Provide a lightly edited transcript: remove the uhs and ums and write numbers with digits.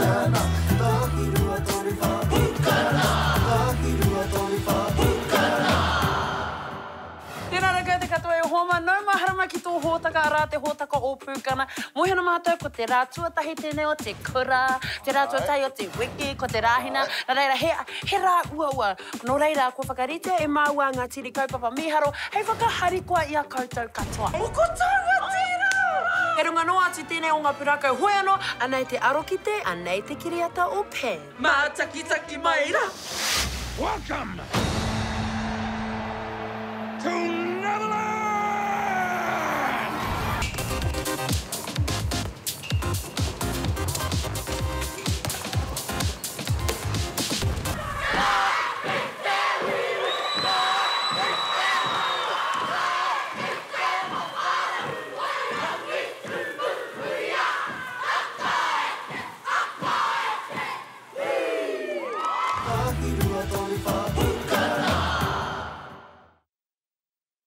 Pūkana! Tahi, rua, toru, whā, Pūkana! Tahi, rua, toru, whā, Pūkana! Tēnā rā koutou katoa e hoa mā, nau mai haramai ki tō hōtaka, arā te hōtaka o Pūkana. Mōhio ana mātou ko te rā tuatahi tēnei o te kura, te rā tuatahi o te wiki, ko te Rāhina, nā reira he, he rā uaua. Nō reira, kua whakaritea e māua ngā tini kaupapa mīharo hei whakaharikoa i a koutou katoa. Ko taua tērā! Kei runga noa atu tēnei o ngā pūrākau hoi anō, anei te arokite, anei te kiriata o Pam. Mātakitaki mai rā! Welcome to Neverland! Tahi, rua, toru, whā.